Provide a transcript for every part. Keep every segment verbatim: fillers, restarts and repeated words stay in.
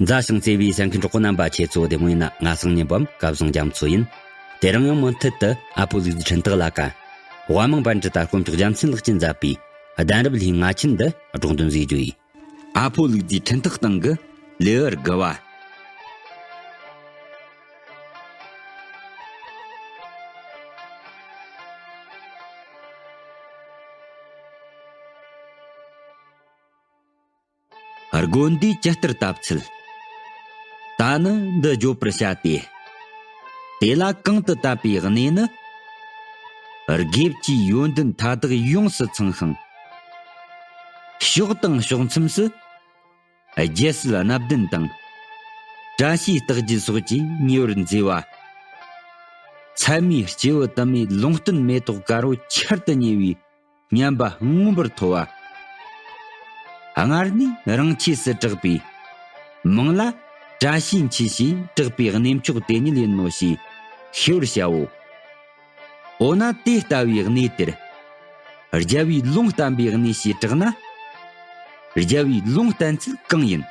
མཛའ་ཞིང་བརྩེ་བའི་གསན་མཁན་གྲོགས་པོ་རྣམ་པ། ཁྱེད་ཚོ་བདེ་མོ་ཡིན་ན། ང་སང་ཉིན་བམ་སྐལ་བཟང་རྒྱ་མཚོ་ཡིན། དེ་རིང་ཡང་མུ་མཐུད་དུ་ཨ་ཕོ་ལུག་རྫི་འཕྲིན་སྟེགས་ལ་ཀ། དབའ་མང་པཎ་ཌི་ཏ་དཀོན་མཆོག་རྒྱལ་མཚན་ལགས་ཀྱིས་མཛད་པའི་གདན་རབས་ལྷའི་ང་ཆེན་འདི་སྒྲོག་འདོན་བཟོས་རྒྱུ་ཡིན། ཨ་ཕོ་ལུག་རྫི་འཕྲིན་སྟེགས་སྟེང་གི་ལེའུ་དགུ་བ། དགོན་སྡེའི་ཇི་ལྟར་བཏབ་ཚུལ། ད་ནི་འདི་བརྗོད་པར་བྱ་སྟེ། དེ་ལ་གང་དུ་བཏབ་པའི་གནས་ནི། དགེ་བཅུའི་ཡོན་ཏན་མཐའ་དག་ཡོངས་སུ་ཚང་ཞིང་། ཕྱོགས་དང་ཕྱོགས་མཚམས་སུ། རྒྱལ་སྲིད་སྣ་བདུན་དང་། བཀྲ་ཤིས་རྟགས་བརྒྱད་སོགས་ཀྱིས་ཉེ་བར་མཛེས་པ། མཚན་མོའི་སྐྱེས་བུ་དུ་མའི་ལུང་བསྟན་མེ་ཏོག་དཀར་པོ་ཆར་དུ་ཉེ་བའི། སྙན་པ་མངོན་པར་མཐོ་བ། སྔར་ནས་རིང་ཆས་སུ་གྲགས་པའི། མིང་ལ་བཀྲ་ཤིས་འཁྱིལ་ཞེས་གྲགས་པའི་གནས་མཆོག་དེ་ཉིད་ཡིན་ནོ་ཞེས་ཤེས་པར་བྱའོ། འོ་ན་དེ་ལྟ་བུའི་གནས་དེར། རྒྱལ་བའི་ལུང་བསྟན་པའི་གནས་ཞེས་གྲགས་ན། རྒྱལ་བའི་ལུང་བསྟན་ཚུལ་གང་ཡིན།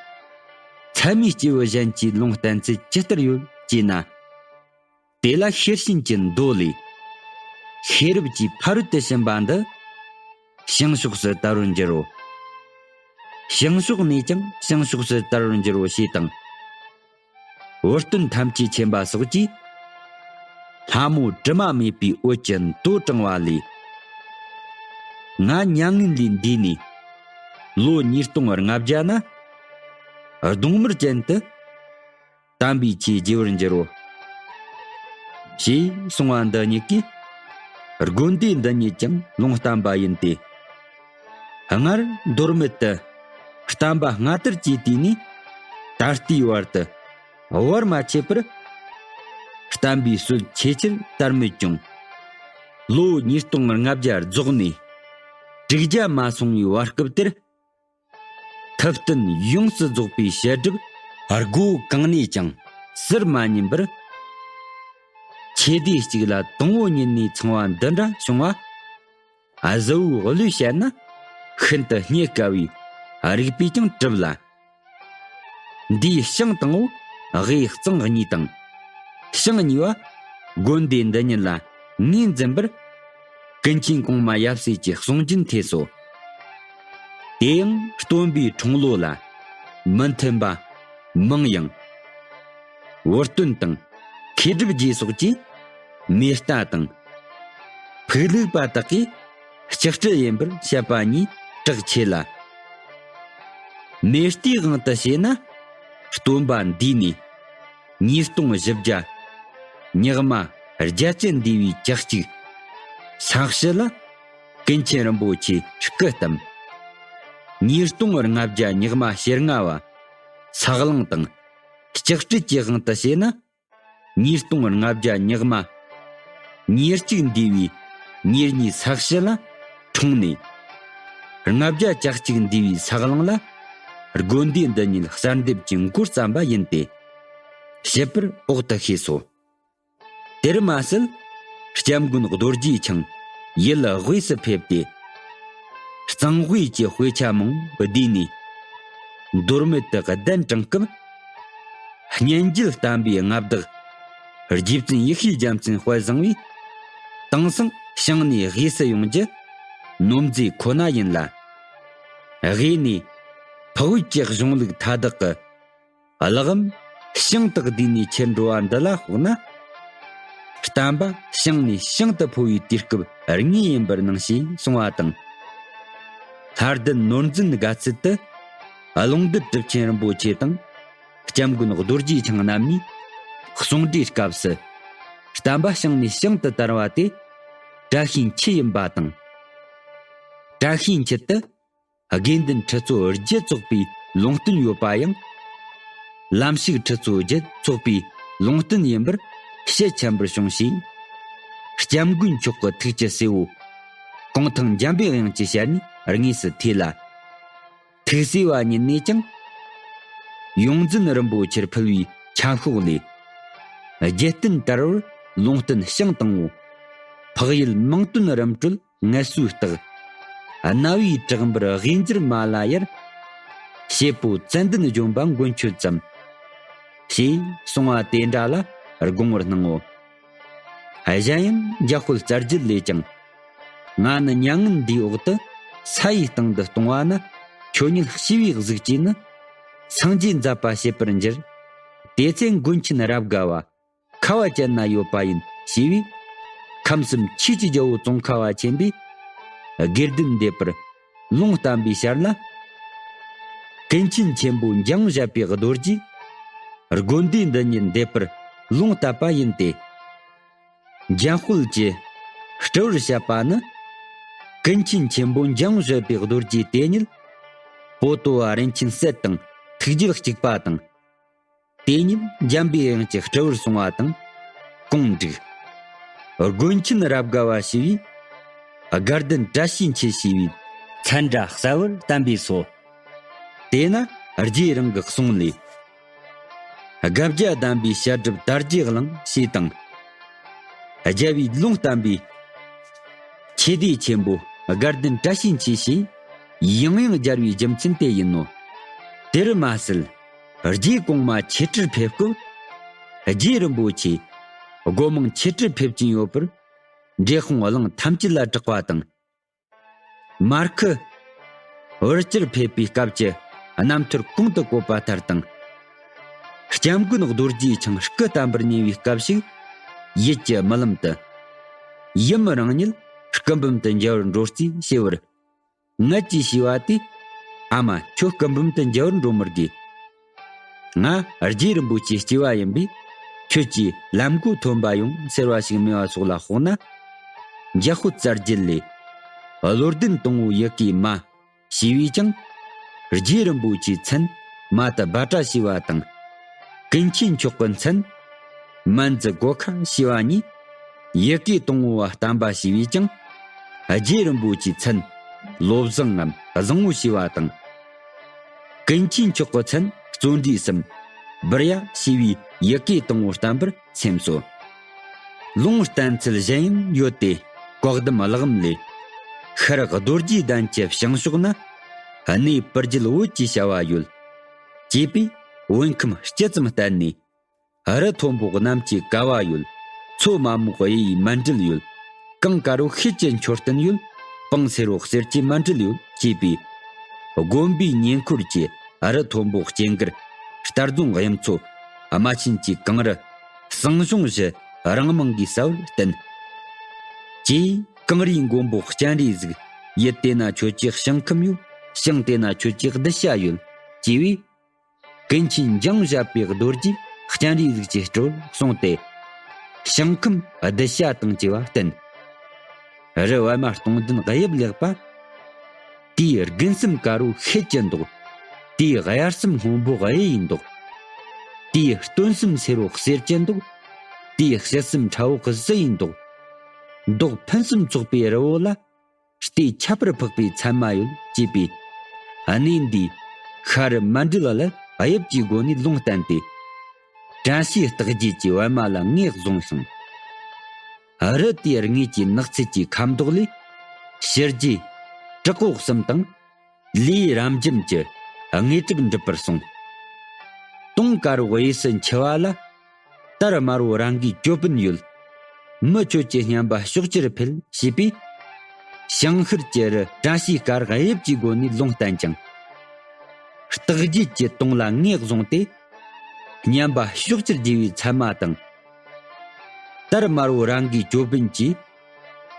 མཚན་མོའི་སྐྱེས་བུ་གཞན་གྱི་ལུང་བསྟན་ཚུལ་ཇི་ལྟར་ཡོད་ཅེ་ན། དེ་ལ་ཤེར་ཕྱིན་གྱི་མདོ་ལས། ཤེས་རབ་ཀྱི་ཕ་རོལ་ཏུ་ཕྱིན་པ་འདི། བྱང་ཕྱོགས་སུ་དར་བར་འགྱུར་རོ། བྱང་ཕྱོགས་ནས་ཀྱང་བྱང་ཕྱོགས་སུ་དར་བར་འགྱུར་རོ་ཞེས་དང་། འུར་སྟོན་ཐམས་ཅད་མཁྱེན་པ་སོགས་ཀྱིས། ལྷ་མོ་དྲི་མ་མེད་པའི་འོད་ཀྱི་མདོ་དྲངས་པ་ལས། ང་མྱ་ངན་ལས་འདས་ནས། ལོ་ཉིས་སྟོང་ལྔ་བརྒྱ་ན། གདོང་དམར་ཅན་དུ། དམ་པའི་ཆོས་རྒྱས་པར་འགྱུར་རོ། ཞེས་གསུངས་པ་འདི་ཉིད་ཀྱིས། དགོན་སྡེ་འདི་ཉིད་ཀྱང་ལུང་བསྟན་པ་ཡིན་ཏེ། སྔར་མདོར་མེད་དུ། བསྟན་པ་སྔ་དར་གྱི་དུས་ནས། ད་ལྟའི་བར་དུ། བར་མ་ཆད་པར། བསྟན་པའི་སྲོལ་ཆེས་ཆེར་དར་མོད་ཀྱང་། ལོ་ཉིས་སྟོང་ལྔ་བརྒྱ་རྫོགས་ནས། དྲུག་བརྒྱ་མ་སོང་བའི་བར་སྐབས་དེར། ཐུབ་བསྟན་ཡོངས་སུ་རྫོགས་པའི་བཤད་སྒྲུབ་སྒོ་གང་ནས་ཀྱང་ཟུར་མ་ཉན་པར། ཆོས་སྡེ་གཅིག་ལ་དང་པོ་ཉིད་ནས་ཚང་བ་འདི་འདྲ་བྱུང་བ། གཟུ་བོའི་བློས་བཤད་ན་ཤིན་ཏུ་རྙེད་དཀའ་བའི་རིགས་པས་ཀྱང་གྲུབ་ལ། འདིའི་ཞིང་དང་པོ་དབུས་གཙང་གཉིས་དང་། ཞིང་གཉིས་པ་དགོན་སྡེ་འདི་ཉིད་ལ་ངོས་འཛིན་པར། ཀུན་མཁྱེན་གོང་མ་ཡབ་སྲས་ཀྱི་གསུང་རྒྱུན་ཐོས་སོ། དེ་ཡང་སྟོན་པའི་འཁྲུངས་ལོ་ལ་མི་མཐུན་པ་མང་ཡང་། འུར་སྟོན་དང་མཁས་གྲུབ་རྗེ་སོགས་ཀྱིས་མེ་ལྟ་དང་། ཕུག་ལུག་པ་དག་གིས་ལྕགས་སྤྲུལ་ཡིན་པར་བཤད་པ་གཉིས་གྲགས་ཆེ་ལ། མེ་ལྟའི་དབང་དུ་བྱས་ན། སྟོན་པ་འདས་ནས་ཉིས་སྟོང་བཞི་བརྒྱ་ཉག་མ་བརྒྱད་ཅུ་འདས་པའི་ཇག་གཅིག་ས་བྱི་ལ་ཀུན་མཁྱེན་རིན་པོ་ཆེ་སྐུ་བལྟམས། ཉིས་སྟོང་ལྔ་བརྒྱ་ཉག་མ་ཞེ་ལྔ་བ་ས་གླང་དང་། ལྕགས་སྤྲུལ་གྱི་དབང་དུ་བྱས་ན། ཉིས་སྟོང་ལྔ་བརྒྱ་ཉག་མ་ཉེར་གཅིག་འདས་པའི་ཉེར་གཉིས་ས་བྱི་ལ་འཁྲུངས་ནས། ལྔ་བརྒྱ་གྱ་གཅིག་འདས་པའི་ས་གླང་ལ་དགོན་སྡེ་འདི་ཉིད་གསར་འདེབས་ཀྱི་འགོ་བརྩམས་པ་ཡིན་ཏེ། བཤད་པར་འོག་ཏུ་ཤེས་སོ། དེར་མ་ཟད། སྐྱབས་མགོན་རྡོ་རྗེ་འཆང་ཡུལ་དབུས་སུ་ཕེབས་ཏེ། གཙང་དབུས་ཀྱི་དཔེ་ཆ་མང་པོ་བསྡུས་ནས། མདོར་མེད་དུ་གདན་དྲངས་སྐབས། སྙན་བརྒྱུད་བསྟན་པའི་མངའ་བདག་རྗེ་བཙུན་ཡེ་ཤེས་རྒྱལ་མཚན་དཔལ་བཟང་བོས། དེང་སང་ཞིང་ནས་དབུས་སུ་ཡོང་རྒྱུ་ནོར་རྫས་ཁོ་ན་ཡིན་ལ། དབུས་ནས་འཕགས་བོད་ཀྱི་གཞུང་ལུགས་མཐའ་དག་གི་གླེགས་བམ་ཞིང་དག་བསྡུས་ནས་ཁྱེར་འགྲོ་བ་འདི་ལ་དཔག་ན། བསྟན་པ་ཞིང་ནས་ཞིང་དུ་འཕོ་བའི་དུས་སྐབས་དངོས་ཡིན་པར་སྣང་ཞེས་གསུངས་པ་དང་། ལྷ་ལྡན་ནོར་འཛིན་དགའ་ཚལ་དུ་ཀློང་རྡོལ་གྲུབ་ཆེན་རིན་པོ་ཆེ་དང་། སྐྱབས་མགོན་རྡོ་རྗེ་འཆང་རྣམ་གཉིས་གསུང་འབྲེལ་སྐབས་སུ། བསྟན་པ་ཞིང་ནས་ཞིང་དུ་དར་བ་དེ་བཀྲ་ཤིས་འཁྱིལ་ཡིན་པ་དང་། བཀྲ་ཤིས་འཁྱིལ་དུ་དགེ་འདུན་ཁྲི་ཚོ་བརྒྱད་ཚོགས་པའི་ལུང་བསྟན་ཡོད་པ་ཡང་། ལམ་ཞུགས་ཁྲི་ཚོ་བརྒྱད་ཚོགས་པའི་ལུང་བསྟན་ཡིན་པར་ཤེད་ཆེན་པོར་བྱུང་ཞིང་། སྐྱབས་མགོན་མཆོག་གི་ཐུགས་ཀྱི་སྲས་པོ་གུང་ཐང་འཇམ་པའི་དབྱངས་ཀྱི་ཞལ་ནས་དངོས་སུ་ཐོས་ལ། ཐུགས་སྲས་པ་ཉིད་ནས་ཀྱང་། ཡོངས་འཛིན་རིན་པོ་ཆེར་ཕུལ་བའི་ཆབ་ཤོག་ལས། རྒྱལ་བསྟན་དར་བར་ལུང་བསྟན་ཞིང་དང་པོ། འཕགས་ཡུལ་མིང་སྟོན་རིམ་གྲོལ་ངལ་གསོའི་རྟགས། རྣ་བའི་བྲག་འབུར་དབུས་འགྱུར་མ་ལ་ཡར། བྱེད་པོ་ཙན་དན་ལྗོན་པ་མགོན་ཁྱོད་ཙམ། ཞེས་གསུང་བ་དེ་འདྲ་ལ་དགོངས་པར་སྣང་ངོ་། གཞན་ཡང་འཇམ་དཔལ་རྩ་རྒྱུད་ལས་ཀྱང་། ང་ནི་མྱ་ངན་འདིའི་འོག་ཏུ་ས་ཡི་སྟེང་དུ་ལྟུང་བ་ན། ཁྱོད་ཉིད་ཤི་བའི་གཟུགས་ཀྱིས་ནི། སངས་རྒྱས་མཛད་པ་བྱེད་པར་འགྱུར། དེ་ཚེ་མགོན་ཆེན་རབ་དགའ་བ། ཁ་བ་ཅན་ན་ཡོད་པ་ཡིན་ཞེས་པས། ཁམས་གསུམ་ཆོས་ཀྱི་རྒྱལ་པོ་ཙོང་ཁ་བ་ཆེན་པོས། དགེ་ལྡན་འདས་པར་ལུང་བསྟན་པའི་ཞར་ལ། ཀུན་མཁྱེན་ཆེན་པོ་འཇམ་དབྱངས་བཞད་པའི་རྡོ་རྗེས། དགོན་སྡེ་འདི་ཉིད་འདེབས་པར་ལུང་བསྟན་པ་ཡིན་ཏེ། འཇམ་དཔལ་གྱི་སྤྲུལ་པར་བཤད་པ་ནི། ཀུན་མཁྱེན་ཆེན་པོ་འཇམ་དབྱངས་བཞད་པའི་རྡོ་རྗེ་དེ་ཉིད། པོ་ཏོ་བ་རིན་ཆེན་གསེར་དང་ཐུགས་རྒྱུད་གཅིག་པ་དང་། དེ་ཉིད་འཇམ་པའི་དབྱངས་ཀྱི་སྤྲུལ་པར་གསུངས་པ་དང་། གུང་འགྲིག། མགོན་ཆེན་རབ་དགའ་བ་ཞེས་པའི། དགའ་ལྡན་བཀྲ་ཤིས་འཁྱིལ་ཞེས་པའི་མཚན་སྒྲ་གསལ་བར་བསྟན་པས་སོ། དེས་ན་རྗེ་རང་གི་གསུང་ལས། དགའ་བརྒྱ་ལྡན་པའི་བཤད་སྒྲུབ་དར་རྒྱས་གླིང་ཞེས་དང་། རྒྱལ་བའི་ལུང་བསྟན་པའི་ཆོས་སྡེ་ཆེན་པོ་དགའ་ལྡན་བཀྲ་ཤིས་འཁྱིལ་ཞེས་ཡང་ཡང་སྦྱར་བའི་རྒྱུ་མཚན་དེ་ཡིན་ནོ། དེར་མ་ཟད། རྗེ་གོང་མ་ཆོས་སྤྲུལ་ཕེབས་སྐབས། རྗེ་རིན་པོ་ཆེ་སྒོ་མང་ཆོས་སྤྲུལ་ཕེབས་ཀྱིན་ཡོད་པར། འབྲས་སྤུངས་གླིང་ཐམས་ཅད་ལ་གྲགས་པ་དང་། མར་ཁུ་བུ་སྐྱུར་ཕེབས་པའི་སྐབས་ཀྱི་རྣམ་ཐར་གོང་དུ་བཀོད་པ་ལྟར་དང་། སྐྱབས་མགོན་རྡོ་རྗེ་འཆང་སྐུ་བལྟམས་པར་ཉེ་བའི་སྐབས་ཤིག་ཡུལ་གྱི་རྨི་ལམ་དུ། ཡུམ་རང་ཉིད་སྐུ་འབུམ་དུ་འཇལ་བར་འགྲོ་རྩིས་ཞེས་པར། ངེད་ཀྱིས་ཞུས་པ་དེ། ཨ་མ་ཁྱོད་སྐུ་འབུམ་དུ་འཇལ་བར་འགྲོ་མི་དགོས། ང་རྗེ་རིན་པོ་ཆེའི་སྐྱེ་བ་ཡིན་པས། ཁྱོད་ཀྱིས་ལམ་གོ་ཐོན་པ་ཡོང་ཟེར་བ་ཞིག་སྨྲས་པ་སོགས་ལ་དཔགས་ན། འཇམ་དཔལ་རྩ་རྒྱུད་ལས། བློ་ལྡན་དང་པོ་ཡི་གེ་མ་ཞེས་པས་ཀྱང་། རྗེ་རིན་པོ་ཆེའི་མཚན་མ་ཏི་བྷ་དྲ་ཞེས་པ་དང་། ཀུན་མཁྱེན་མཆོག་གི་མཚན་མན་ཛུ་གོ་ཁ་ཞེས་པ་གཉིས། ཡི་གེ་དང་པོ་བ་བསྟན་པ་ཞེས་པས་ཀྱང་། རྗེ་རིན་པོ་ཆེའི་མཚན་བློ་བཟང་ངམ་བཟང་པོ་ཞེས་པ་དང་། ཀུན་མཁྱེན་མཆོག་གི་མཚན་བརྩོན་འགྲུས་སམ་བིར་ཡ་ཞེས་པའི་ཡི་གེ་དང་པོ་བསྟན་པར་སེམས་སོ། ལུང་བསྟན་ཚུལ་གཞན་ཡང་ཡོད་དེ། བཀའ་གདམས་གླེགས་བམ་ལས། ཤར་རྡོ་རྗེ་གདན་གྱི་བྱང་ཕྱོགས་ན། གནས་པུར་རྒྱལ་བོད་ཀྱི་བྱ་བ་ཡོད། ཅེས་པས་བོད་ཁམས་སྤྱི་ཙམ་བསྟན་ནས། རི་མཐོན་པོ་གནམ་གྱི་ཀ་བ་ཡོད། མཚོ་མ་རྨོ་གཡུ་ཡི་མཎྜལ་ཡོད། གངས་དཀར་པོ་ཤེལ་གྱི་མཆོད་རྟེན་ཡོད། སྤང་སེར་པོ་གསེར་གྱི་མཎྜལ་ཡོད། ཅེས་པས། དགོན་པའི་ཉེ་འཁོར་གྱི་རི་མཐོན་པོ་སྐྱེ་འགར་རྟ་རྫོང་གཡུ་མཚོ། རྨ་ཆེན་གྱི་གངས་རི། བསང་གཞོང་བཞི་རང་མིང་གིས་གསལ་བར་བསྟན། ཅེས་གངས་རིའི་མགོན་པོ་སྤྱན་རས་གཟིགས། ཡུལ་དེ་ན་ཁྱོད་ཀྱི་ཞིང་ཁམས་ཡོད། ཞིང་དེ་ན་ཁྱོད་ཀྱི་གདུལ་བྱ་ཡོད། ཅེས་པས། ཀུན་མཁྱེན་འཇམ་དབྱངས་བཞད་པའི་རྡོ་རྗེས་སྤྱན་རས་གཟིགས་ཀྱི་སྤྲུལ་གསུངས་ཏེ། ཞིང་ཁམས་གདུལ་བྱ་དང་བཅས་པ་བསྟན། རི་པདྨ་སྟོང་ལྡན་དབྱིབས་ལེགས་པ། དེའི་དགུན་གསུམ་དཀར་པོ་ཤེལ་གྱི་མདོག། དེའི་དབྱར་གསུམ་སྔོན་པོ་གཡུ་ཡི་མདོག། དེའི་སྟོན་གསུམ་སེར་པོ་གསེར་གྱི་མདོག། དེའི་དཔྱིད་གསུམ་ཁྲ་བོ་གཟི་ཡི་མདོག། མདོག་ཕུན་སུམ་ཚོགས་པའི་རི་བོ་ལ། ལྟས་ཁྱད་པར་འཕགས་པའི་མཚན་མ་ཡོད་ཅེས་པས། གནས་འདིའི་ཤར་རི་མཎྜལ་ལ་དབྱིབས་ཀྱི་སྒོ་ནས་ལུང་བསྟན་ཏེ། དྲན་ཤེས་རྟགས་བརྒྱད་ཀྱི་པདྨ་ལ་ངོས་བཟུང་ཞིང་། རི་དེའི་དངོས་ཀྱི་ནགས་ཚལ་གྱི་ཁ་མདོག་ལས། ཕྱི་རྒྱས་དྲག་པོ་གསུམ་དང་། ལས་རབ་འབྱམས་ཀྱི་དངོས་གྲུབ་འགྲུབ་པར་གསུངས། དུང་དཀར་པོ་གཡས་སུ་འཁྱིལ་བ་ལ། དར་དམར་པོ་རང་གི་ཅོད་པན་ཡོད། མི་ཁྱོད་ཀྱི་སྙན་པ་ཕྱོགས་བཅུར་འཕེལ་ཞེས་པས། ཞིང་ཤར་གྱི་རི་དྲན་ཤེས་དཀར་དབྱིབས་ཀྱི་སྒོ་ནས་ལུང་བསྟན་ཅིང་། རྟགས་བརྒྱད་ཀྱི་དུང་ལ་ངོས་བཟུང་སྟེ། སྙན་པ་ཕྱོགས་བཅུར་རྒྱས་པའི་མཚན་མ་དང་། དར་དམར་པོ་རང་གི་ཅོད་པན་གྱིས།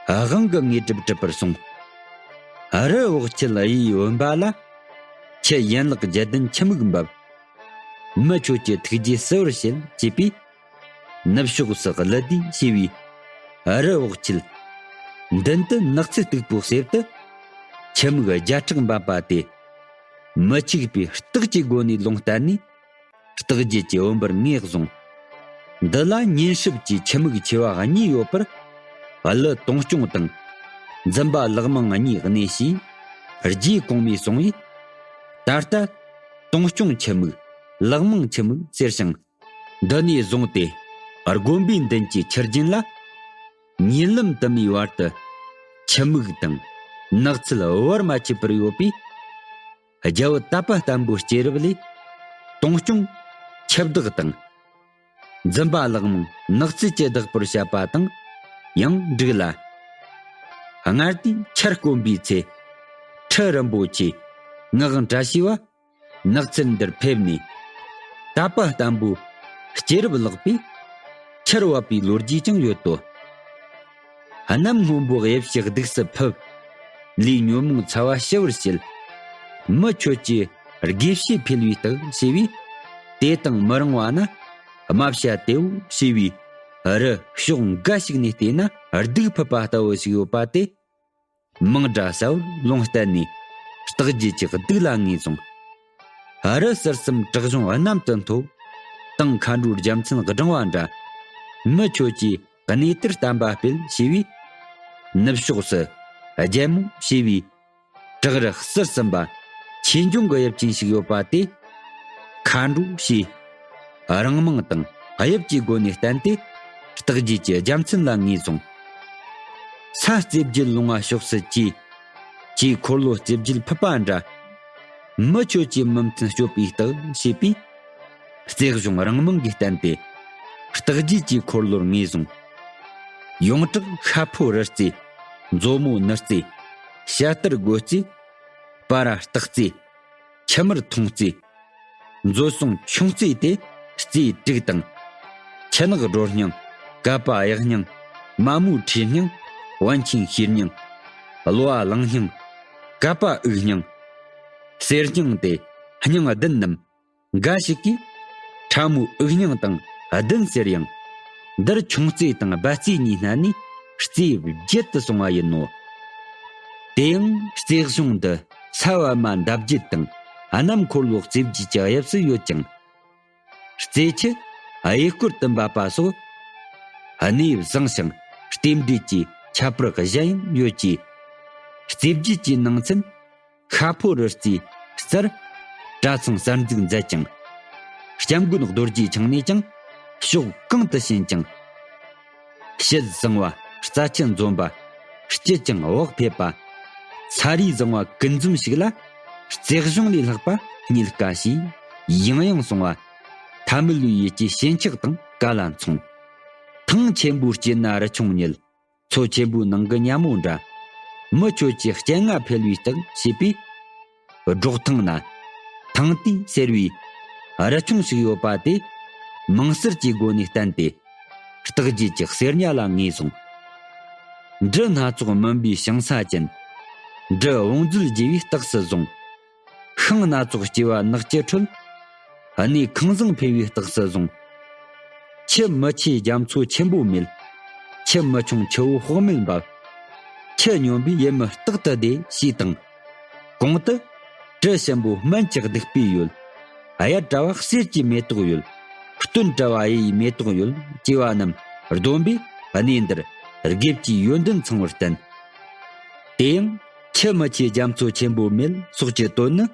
དབང་གི་དངོས་གྲུབ་གྲུབ་པར་གསུངས། རི་འོག་འཁྱིལ་གཡས་འོན་པ་ལ། ཁྱི་ཡན་ལག་བརྒྱད་ལྡན་ཁྱི་མིག་འབབ། མི་ཁྱོད་ཀྱི་ཐུགས་རྗེ་གསལ་བར་བྱེད་ཅེས་པས། ནུབ་ཕྱོགས་སུ་ཀླུ་སྡེ་ཞེས་པའི་རི་འོག་འཁྱིལ། མདུན་དུ་ནགས་ཚལ་སྟུག་པོའི་གསེབ་ཏུ། ཁྱི་མིག་བརྒྱ་ཕྲག་འབབ་པ་དེ། མི་འཆུགས་པའི་རྟགས་ཀྱི་སྒོ་ནས་ལུང་བསྟན་ནས། རྟགས་བརྒྱད་ཀྱི་བུམ་པར་ངོས་བཟུང་། འདི་ལ་ཉིན་སྲིབ་ཀྱི་ཁྱི་མིག་མཆེ་བ་གཉིས་ཡོད་པར། ཀླུ་དུང་སྐྱོང་དང་། འཛུམ་པ་ལག་མང་གཉིས་གནས་ཞེས། རྗེ་གོང་མས་གསུངས་པས། ད་ལྟ་དུང་སྐྱོང་ཁྱི་མིག་ལག་མང་ཁྱི་མིག་ཟེར་ཞིང་། འདི་ནས་བཟུང་སྟེ་དགོན་པའི་མདུན་གྱི་ཆུ་རྒྱུན་ལ། ཉིན་ལམ་དུ་མའི་བར་དུ་ཁྱི་མིག་དང་ནགས་ཚལ་བར་མ་ཆད་པར་ཡོད་པས། རྒྱལ་པོ་དད་པ་བརྟན་པོའི་སྐྱེས་རབས་ལས། དུང་སྐྱོང་ ཁྱབ་བདག་དང་། འཛིན་པ་ལག་མང་ནགས་ཚལ་གྱི་བདག་པོར་བཤད་པ་དང་ཡང་འགྲིག་ལ། སྔར་དུས་ཆར་དཀོན་པའི་ཚེ། ཁྲི་རིན་པོ་ཆེ་ངག་བཀྲ་ཤིས་པ་ནགས་ཚལ་འདིར་ཕེབས་ནས། དད་པ་བརྟན་པོས་སྐྱེས་རབས་བརླགས་པས་ཆར་བབས་པའི་ལོ་རྒྱུས་ཀྱང་ཡོད་དོ། གནམ་སྔོན་པོ་དབྱིབས་ཀྱི་གདུགས་སུ་ཕུབ། ལས་ཉོན་མོངས་ཚ་བ་ཞི་བར་བྱེད། མི་ཁྱོད་ཀྱི་དགེ་བཤེས་འཕེལ་བའི་རྟགས་ཞེས་པས། དེ་དང་མི་རུང་བ་ན། རྨ་བྱ་དེའོ་ཞེས་པའི་རི་ཕྱོགས་འགའ་ཞིག་ནས་བལྟས་ན་གདུགས་ཕུབ་པ་ལྟ་བུ་ཞིག་ཡོད་པ་དེ། མིང་སྒྲ་གསལ་བོར་ལུང་བསྟན་ནས། རྟགས་བརྒྱད་ཀྱི་གདུགས་ལ་ངོས་བཟུང་། རི་ཟུར་གསུམ་བྲག་གཞུང་གནམ་དུ་མཐོ། དང་མཁའ་འགྲོའི་རྒྱལ་མཚན་བསྒྲེངས་པ་འདྲ། མི་ཁྱོད་ཀྱིས་གནས་དེར་བསྟན་པ་སྤེལ་ཞེས་པས། ནུབ་ཕྱོགས་སུ་རྒྱལ་མོ་ཞེས་པའི་བྲག་རི་ཟུར་གསུམ་པ་ཆོས་འབྱུང་གི་དབྱིབས་ཅན་ཞིག་ཡོད་པ་དེ། མཁའ་འགྲོ་ཞེས་རང་མིང་དང་དབྱིབས་ཀྱི་སྒོ་ནས་བསྟན་ཏེ། རྟགས་བརྒྱད་ཀྱི་རྒྱལ་མཚན་ལ་ངོས་བཟུང་། ས་རྩེ་བརྒྱད་ལུང་བ་ཕྱོགས་སུ་གྱེས། ཀྱེ་འཁོར་ལོ་རྩེ་བརྒྱད་ཕུབ་པ་འདྲ། མི་ཁྱོད་ཀྱི་མི་མཐུན་སྤྱོད་པའི་རྟགས་ཞེས་པས། རྩེ་གཞུང་རང་མིང་གིས་བསྟན་ཏེ། རྟགས་བརྒྱད་ཀྱི་འཁོར་ལོར་ངོས་བཟུང་། ཡོངས་གྲགས་ཤ་ཕོ་རི་རྩེ། མཛོ་མོ་ནུ་རྩེ། བྱ་ལྟར་རྒོད་རྩེ། སྤ་ར་སྟག་རྩེ། ཁྱི་དམར་མཐོང་རྩེ། མཛོད་སྲུང་ཁྱུང་རྩེ་སྟེ་རྩེ་དྲུག་དང་། ཁྱི་ནག་སྒྲོ་སྙིང་། ཀ་པ་གཡག་སྙིང་། མ་མོའི་ཁྲིའུ་སྙིང་། པཎ་ཆེན་ཤེལ་སྙིང་། གློ་བ་གླང་སྙིང་། ཀ་པ་དབུགས་སྙིང་། གསེར་སྙིང་སྟེ་སྙིང་བདུན་ནམ། འགའ་ཞིག་གིས་ཁྲ་མོའི་དབུགས་སྙིང་དང་བདུན་ཟེར་ཡང་། འདིར་ཁྱུང་རྩེ་དང་སྦལ་རྩེ་གཉིས་བསྣན་ནས་རྩེ་བརྒྱད་དུ་སོང་བ་ཡིན་ནོ། དེ་ཡང་རྩེ་གཞུང་འདི་ས་བབས་མ་འདབ་བརྒྱད་དང་གནམ་འཁོར་ལོ་རྩེ་བརྒྱད་ཀྱི་དབྱིབས་སུ་ཡོད་ཀྱང་། རྩེ་ཆུ་གཡས་སྐོར་དུ་འབབ་པ་སོགས་གནས་བཟང་ཞིང་རྟེན་འབྲེལ་གྱི་ཁྱད་པར་གཞན་ཡང་ཡོད་ཀྱི། རྩེ་བརྒྱད་ཀྱི་ནང་ཚན་ཤ་ཕོ་རི་རྩེའི་རྩར་གྲྭ་ཚང་གསར་འཛུགས་མཛད་ཅིང་། སྐྱབས་མགོན་རྡོ་རྗེ་འཆང་ནས་ཀྱང་ཕྱོགས་གང་དུ་ཕྱིན་ཀྱང་། དཔྱད་བཟང་བ་རྩ་ཆེན་འཛོམས་པ། སྐྱིད་ཅིང་བག་ཕེབས་པ། ཚ་རེས་བཟང་བ་ཀུན་འཛོམས་ཤིག་ལ། རྩེ་གཞུང་ལས་ལྷག་པ་རྙེད་དཀའ་ཞེས་ཡང་ཡང་གསུང་བ། ཐ་མལ་པའི་ཡུལ་གྱི་ཞེན་ཆགས་དང་འགལ་ལ་མཚུངས། ཐང་ཆེན་པོའི་དཀྱིལ་ན་རི་ཁྱུང་རྙེད། མཚོ་ཆེན་པོའི་ནང་གི་ཉ་མོ་འདྲ། མི་ཁྱོད་ཀྱི་སྤྱན་སྔ་འཕེལ་བའི་རྟགས་ཞེས་པས། སྒྲོག་ཐང་ན་ཐང་ཏི་ཟེར་བའི་རི་ཁྱུང་ཞིག་ཡོད་པ་དེ་མིང་གསར་གྱི་སྒོ་ནས་བསྟན་ཏེ། རྟགས་བརྒྱད་ཀྱི་གསེར་ཉ་ལ་ངོས་བཟུང་། འབྲུ་སྣ་ཚོགས་སྨིན་པའི་ཞིང་ས་ཅན། འབྲུ་བོང་རྫུས་རྒྱས་པའི་རྟགས་སུ་བཟུང་། ཤིང་སྣ་ཚོགས་སྐྱེ་བ་ནགས་ཀྱི་ཁྲོད། གནས་ཁང་བཟང་འཕེལ་བའི་རྟགས་སུ་བཟུང་། ཁྱི་མི་ཆེ་རྒྱ་མཚོ་ཆེན་པོ་མེད། ཁྱི་མི་ཆུང་ཆུ་བོ་དཔག་མེད་འབབ། ཁྱི་སྨྱོན་པས་ཡུལ་མི་རྟག་ཏུ་བདེ་ཞེས་དང་། གོང་དུ། དྲི་ཞིམ་པོ་སྨན་གྱི་གདུག་པའི་ཡུལ། གཡའ་བྲལ་བ་གསེར་གྱི་མེ་ཏོག་ཡོད། སྟོན་བྲལ་བ་གཡུ་ཡི་མེ་ཏོག་ཡོད་ཅེས་པ་རྣམས་བསྡོམས་པས་གནས་འདིར་དགེ་བཅུའི་ཡོན་ཏན་ཚང་བར་བསྟན། དེ་ཡང་ཁྱི་མི་ཆེ་རྒྱ་མཚོ་ཆེན་པོ་མེད་སོགས་ཀྱི་དོན་ནི།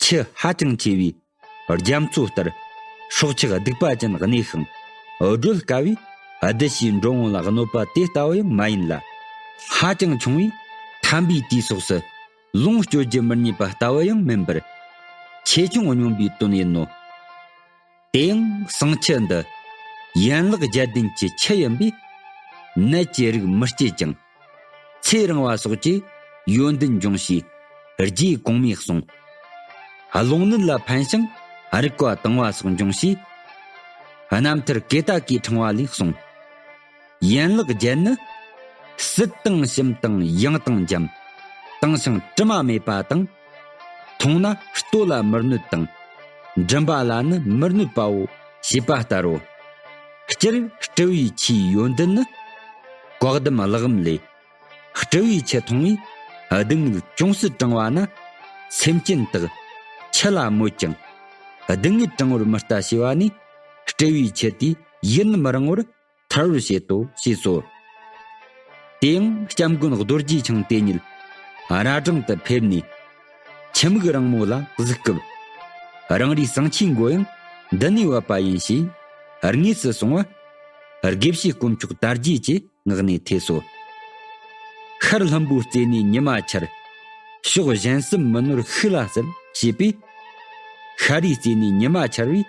ཁྱི་ཧ་ཅང་ཆེ་བས། རྒྱ་མཚོ་ལྟར་སྲོག་ཆགས་སྡུག་པ་ཅན་གནས་ཤིང་བགྲོད་དཀའ་བས། བདུད་བཞིའི་འགྲོ་འོང་ལ་གནོད་པ་དེ་ལྟ་བུ་ཡང་མ་ཡིན་ལ། ཧ་ཅང་ཆུང་བས་ཐན་པའི་དུས་སོགས་སུ་ལོངས་སྤྱོད་རྒྱུ་མི་རྙེད་པ་ལྟ་བུ་ཡང་མིན་པར། ཆེ་ཆུང་སྙོམས་པའི་དོན་ཡིན་ནོ། དེ་ཡང་ཟངས་ཁྱི་འདི་ཡན་ལག་བརྒྱད་ལྡན་གྱི་ཁྱི་ཡིན་པས། ནད་ཀྱི་རིགས་མི་སྐྱེད་ཅིང་། ཚེ་རིང་བ་སོགས་ཀྱི་ཡོན་ཏན་འབྱུང་ཞེས་རྗེ་གོང་མས་གསུངས། རླུང་ནད་ལ་ཕན་ཞིང་རིག་པ་དྭངས་བ་སོགས་འབྱུང་ཞེས། རྣམ་ཐར་ཀེ་ཏ་ཀའི་ཕྲེང་བ་ལས་གསུངས། ཡན་ལག་བརྒྱད་ནི། སྲིད་དང་ཞིམ་དང་ཡང་དང་འཇམ། དྭངས་ཤིང་དྲི་མ་མེད་པ་དང་། འཐུང་ན་ལྟོ་ལ་མི་གནོད་དང་། མགྲིན་པ་ལ་ནི་མི་གནོད་པའོ་ཞེས་པ་ལྟར་རོ། སྤྱིར་སྤྲུལ་པའི་ཆོས་ཡོན་ཏན་ནི། བཀའ་གདམས་གླེགས་བམ་ལས། སྤྲུལ་པའི་ཆོས་མཐོང་བས་སྡུག་བསྔལ་ཅུང་ཟད་དྲང་བ་ན། སེམས་ཅན་དག་ཆོས་ལ་མོས་ཀྱང་། སྡུག་བསྔལ་དྲང་བར་མི་ལྟ་ཞེས་པ་ནི། སྤྲུལ་པའི་ཆོས་དེས་ཡུན་མི་རིང་བར་ཐར་བར་བྱེད་དོ་ཞེས་སོ། དེ་ཡང་སྐྱབས་མགོན་རྡོ་རྗེ་འཆང་དེ་ཉིད་རྭ་སྒྲེང་དུ་ཕེབས་ནས། ཁྱི་མིག་རིང་མོ་ལ་གཟིགས་སྐབས། རང་རེའི་གསང་ཆེན་མགོ་ཡང་འདི་ནས་བབས་པ་ཡིན་ཞེས་དངོས་སུ་གསུངས་པ། དགེ་བཤེས་དཀོན་མཆོག་དར་རྒྱས་ཀྱི་ངག་ནས་ཐོས་སོ། ཤར་ལྷུན་པོའི་རྩེ་ནས་ཉི་མ་འཆར། ཕྱོགས་གཞན་གསུམ་མི་ནོར་ཤུགས་ལ་གསལ་ཞེས་པས། ཤར་རིའི་རྩེ་ནས་ཉི་མ་འཆར་བས།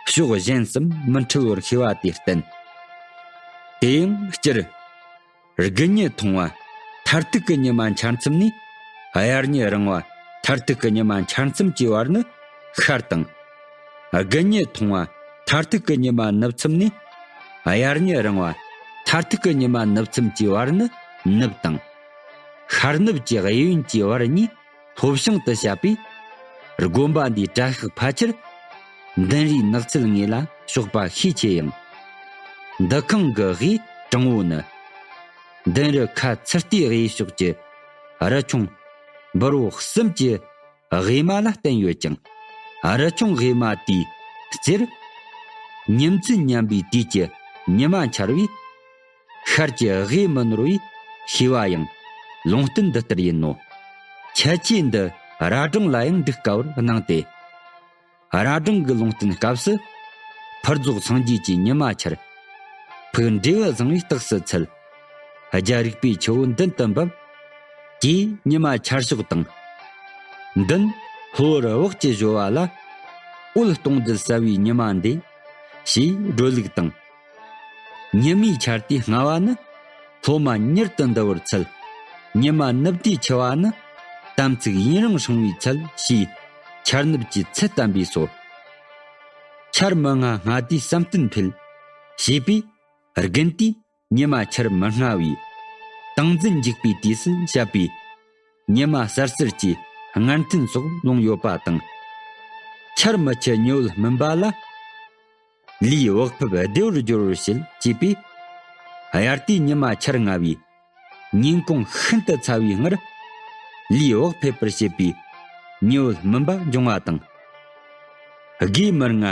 ཕྱོགས་གཞན་གསུམ་མི་འཁྲུལ་བར་ཤེས་པ་དེ་བསྟན། དེ་ཡང་སྤྱིར། དགུན་ཉི་ཐུང་བ་མཐར་ཐུག་གི་ཉི་མ་འཆར་མཚམས་ནས། དབྱར་ཉི་རིང་བ་མཐར་ཐུག་གི་ཉི་མ་འཆར་མཚམས་ཀྱི་བར་ནི་ཤར་དང་། དགུན་ཉི་ཐུང་བ་མཐར་ཐུག་གི་ཉི་མ་ནུབ་མཚམས་ནས། དབྱར་ཉི་རིང་བ་མཐར་ཐུག་གི་ཉི་མ་ནུབ་མཚམས་ཀྱི་བར་ནི་ནུབ་དང་། ཤར་ནུབ་ཀྱི་གཡས་གཡོན་གྱི་བར་གཉིས། ལྷོ་བྱང་དུ་བཤད་པས། དགོན་པ་འདིའི་གྲྭ་ཤག་ཕལ་ཆེར་མདུན་རིའི་ནགས་ཚལ་ངོས་ལ་ཕྱོགས་པ་ཤས་ཆེ་ཡང་། འདུ་ཁང་གི་གཡས་དྲང་བོ་ནི། མདུན་རི་ཁ་ཚུར་ལྟའི་གཡས་ཕྱོགས་ཀྱི་རི་ཆུང་འབུར་བོ་གསུམ་གྱི་གཡས་མ་ལ་བསྟན་ཡོད་ཀྱང་། རི་ཆུང་གཡས་མ་དེའི་རྩེར་ཉིན་མཚན་མཉམ་པའི་དུས་ཀྱི་ཉི་མ་འཆར་བས། ཤར་གྱི་གཡས་མི་ནོར་བའི་ཤེས་པ་ཡང་ལུང་བསྟན་འདི་ལྟར་ཡིན་ནོ། ཁྱད་ཆོས་འདི་ར་སྦྲང་ལ་ཡང་འགྲིག་དཀའ་བར་སྣང་སྟེ། ར་སྦྲང་གི་ལུང་བསྟན་སྐབས་སུ། ཕུར་རྫོགས་སངས་རྒྱས་ཀྱི་ཉི་མ་འཆར། ཕུག་འབྲས་བུ་བཟང་བའི་རྟགས་སུ་འཚལ། རྒྱལ་རིག་པའི་ཆུ་བོ་མདུན་དུ་འབབ། དེའི་ཉི་མ་འཆར་ཕྱོགས་དང་། མདུན་ལྷོ་བར་བག་གི་གཞོ་བ་ལ། འོད་སྟོང་ལྡན་གསལ་བའི་ཉི་མ་འདི། ཞེས་སྒྲོལ་ལུགས་དང་། ཉི་མའི་འཆར་དུས་སྔ་བ་ནི། སློབ་མ་མྱུར་དུ་འདུ་བར་འཚལ། ཉི་མ་ནུབ་དུས་འཆི་བ་ནི། དམ་ཚིག་ཡུན་རིང་སྲུང་བའི་ཚུལ། ཞེས་འཆར་ནུབ་ཀྱི་ཚུལ་བསྟན་པས་སོ། འཆར་མི་སྔ་སྔ་དུས་བསམ་གཏན་འཕེལ། ཞེས་པས། དགུན་དུས་ཉི་མ་འཆར་མི་སྔ་བས། ཏིང་འཛིན་འཇུག་པའི་དུས་སུ་བཤད་པས། ཉི་མ་གསལ་གསལ་གྱི་སྔར་འཐེན་སོགས་ལུང་ཡོད་པ་དང་། འཆར་མི་འཆི་ཉི་འོད་སྨིན་པ་ལ། ལུས་བག་ཕེབས་བདེ་བར་འགྱུར་བར་བྱེད། ཅེས་པས། དབྱར་དུས་ཉི་མ་འཆར་སྔ་བས། ཉིན་གུང་ཤིན་ཏུ་ཚ་བའི་སྔར། ལུས་བག་ཕེབས་པར་བྱེད་པའི་ཉི་འོད་སྨིན་པ་འབྱུང་བ་དང་། དགུའི་མི་སྔ་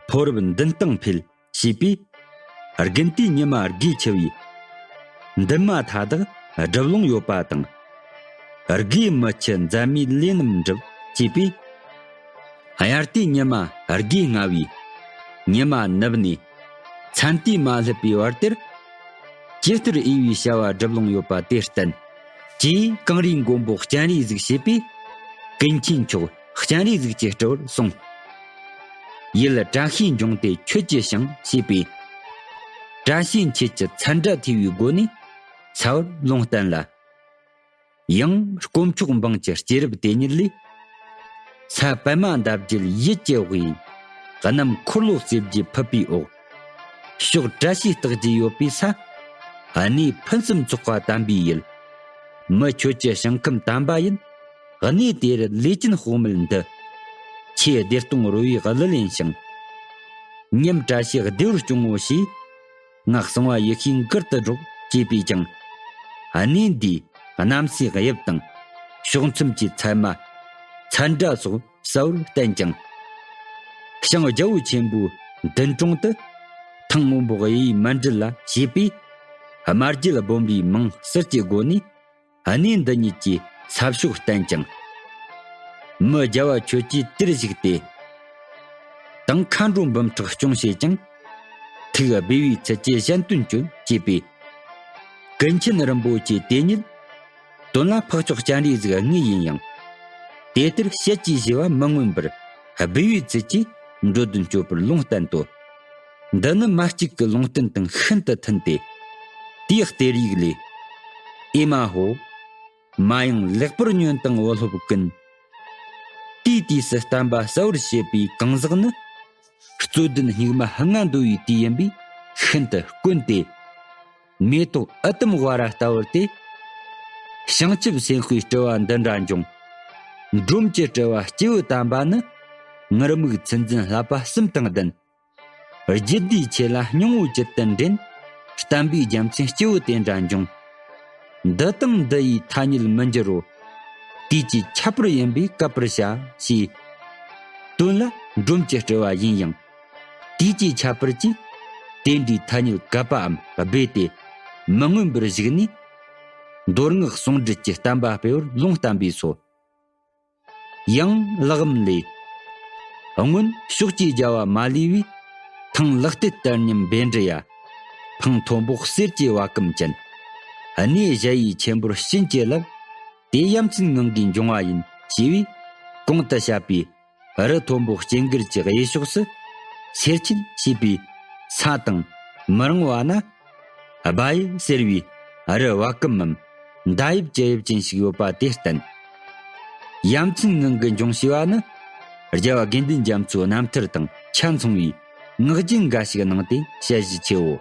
ཕོ་རབ་མདུན་སྟངས་འཕེལ། ཞེས་པས། དགུན་དུས་ཉི་མ་དགུས་འཆི་བས། འདུན་མ་མཐའ་དག་སྒྲུབ་ལུང་ཡོད་པ་དང་། དགུས་མི་འཆི་མཛད་མེད་ལས་རྣམས་འགྲུབ། ཅེས་པས། དབྱར་དུས་ཉི་མ་དགུས་སྔ་བས། ཉི་མ་ནུབ་ནས་མཚན་དུས་མ་སླེབས་པའི་བར་དེར། ཇི་ལྟར་འོས་པའི་བྱ་བ་སྒྲུབ་ལུང་ཡོད་པ་དེ་བསྟན། ཅེས་གངས་རིའི་མགོན་པོ་སྤྱན་རས་གཟིགས་ཞེས་པས། ཀུན་མཁྱེན་མཆོག་སྤྱན་རས་གཟིགས་ཀྱི་སྤྲུལ་པར་གསུངས། ཡུལ་བཀྲ་ཤིས་འབྱུང་སྟེ་ཁྱོད་ཀྱི་ཞིང་ཞེས་པས། བཀྲ་ཤིས་འཁྱིལ་གྱི་ཚད་འདྲ་ཐོས་པའི་སྒོ་ནས་ཚ་བར་ལུང་བསྟན་ལ། ཡང་དཀོན་མཆོག་འབངས་ཀྱི་སྐྱེས་རབས་དེ་ཉིད་ལས། ས་པདྨ་འདབ་བརྒྱད་ཡིད་ཀྱི་དབུས། གནམ་འཁོར་ལོ་རྩིབས་བརྒྱད་ཕུབ་པའི་འོག་ཕྱོགས་བཀྲ་ཤིས་རྟགས་བརྒྱད་ཡོད་པའི་ས། གནས་ཕུན་སུམ་ཚོགས་པ་དམ་པའི་ཡུལ། མི་ཁྱོད་ཀྱི་ཞིང་ཁམས་དམ་པ་ཡིན། གནས་དེར་ལས་ཅན་དཔག་མེད་འདུ། ཆོས་བདེ་སྟོང་རོལ་བའི་གླུ་ལེན་ཞིང་། ཉམས་བཀྲ་ཤིས་བདེ་བར་སྐྱོང་ངོ་ཞེས། ངག་གསང་བ་ཡེ་ཤེས་མགུར་དུ་སྒྲོག་ཅེས་པས་ཀྱང་། གནས་འདིའི་གནམ་སའི་དབྱིབས་དང་ཕྱོགས་མཚམས་ཀྱི་ཚད་མ། ཚད་འདྲ་སོགས་གསལ་བར་བསྟན་ཀྱང་། ཞིང་རྒྱལ་པོ་ཆེན་པོའི་མདུན་དྲུང་དུ། ཐང་སྔོན་པོ་གཡས་མཎྜལ་ལ་ཞེས་པས། དམར་རྒྱལ་སྦོམ་རིའི་མིང་ཟུར་གྱི་སྒོ་ནས། གནས་འདི་ཉིད་ཀྱི་ས་ཕྱོགས་བསྟན་ཀྱང་། མི་རྒྱལ་བ་ཁྱོད་ཀྱིས་དེར་བཞུགས་ཏེ། དང་མཁའ་འགྲོ་འབུམ་ཕྲག་སྐྱོང་བྱེད་ཅིང་། ཐུགས་སྦས་པའི་ཚུལ་གྱིས་གཞན་དོན་སྤྱོད་ཅེས་པས། ཀུན་མཁྱེན་རིན་པོ་ཆེ་དེ་ཉིད། དོན་ལ་འཕགས་མཆོག་སྤྱན་རས་གཟིགས་དངོས་ཡིན་ཡང་། དེ་ལྟར་བཤད་ཅེས་བྱས་པ་མི་མངོན་པར། སྦས་པའི་ཚུལ་གྱིས་འགྲོ་དོན་སྤྱོད་པར་ལུང་བསྟན་ཏོ། འདི་ནི་མ་གཅིག་གི་ལུང་བསྟན་དང་ཤིན་ཏུ་མཐུན་ཏེ། དེའི་གཏེར་ཡིག་ལས། ཨེ་མ་ཧོ། མ་ཡེངས་ལེགས་པར་ཉོན་དང་བུ་སློབ་ཀུན། དེའི་དུས་སུ་བསྟན་པ་གསལ་བར་བྱེད་པའི་གང་ཟག་ནི། རྩོད་ལྡན་སྙིགས་མ་ལྔ་འདུ་བའི་དུས་ཡིན་པས་ཤིན་ཏུ་དཀོན་ཏེ། མེ་ཏོག་ཨུ་དུམ་ཝ་ར་ལྟ་བུར་ཏེ། བྱང་ཆུབ་སེམས་དཔའི་སྤྲུལ་པ་འདི་འདྲ་འབྱུང་། འབྲོམ་གྱི་སྤྲུལ་པ་སྐྱེས་བུ་དམ་པ་ནི། ངུར་སྨྲིག་ཚུལ་འཛིན་བསླབ་པ་གསུམ་དང་ལྡན། རྒྱུད་སྡེའི་ཆོས་ལ་སྙིང་པོ་ཇི་ལྟར་འདྲེན། བསྟན་པའི་རྒྱལ་མཚན་སྐྱེས་བུ་དེ་འདྲ་འབྱུང་། འདི་དང་འདི་ཡི་ཐ་སྙད་མི་འགྱུར་རོ། དུས་ཀྱི་ཁྱད་པར་ཡིན་པས་བཀབ་པར་བྱ། ཞེས། དོན་ལ་འབྲོམ་གྱི་སྤྲུལ་པ་ཡིན་ཡང་། དུས་ཀྱི་ཁྱད་པར་གྱིས། དེ་འདྲའི་ཐ་སྙད་གབ་པའམ་སྦས་ཏེ། མི་མངོན་པར་བཞུགས་ནས། མདོ་སྔགས་ཟུང་འབྲེལ་གྱི་བསྟན་པ་སྤེལ་བར་ལུང་བསྟན་པས་སོ། ཡང་ལག་བུམ་ལས། སྔོན་ཕྱོགས་ཀྱི་རྒྱལ་བ་མ་ལུས་པའི། ཐང་ལག་སྟེ་གཏེར་མཉམ་བཻ་ཌཱུརྱ། འཕང་མཐོན་པོ་གསེར་གྱི་བ་གམ་ཅན། གནས་གཞལ་ཡས་ཆེན་པོར་བྱིན་གྱིས་བརླབས། དེ་ཡ་མཚན་ངང་གིས་འབྱུང་བ་ཡིན། ཞེས་པའི་གོང་དུ་བཤད་པའི་རི་མཐོན་པོ་སྐྱེ་འགུལ་གྱི་གཡས་ཕྱོགས་སུ། སེར་ཆེན་ཞེས་པའི་ས་དང་མི་རིང་བ་ན། སྦ་དབྱིབས་ཟེར་བའི་རི་བ་ཀུམ་མམ་མདའ་དབྱིབས་ཀྱི་དབྱིབས་ཅན་ཞིག་ཡོད་པ་དེར་བརྟེན། ཡ་མཚན་ངང་གིས་འབྱུང་ཞེས་པ་ནི། རྒྱལ་བ་དགེ་འདུན་རྒྱ་མཚོའི་རྣམ་ཐར་དང་ཆ་མཚུངས་པའི་ངག་རྒྱུན་འགའ་ཞིག་གི་ནང་དེ་དཔྱད་གཞི་ཆེའོ།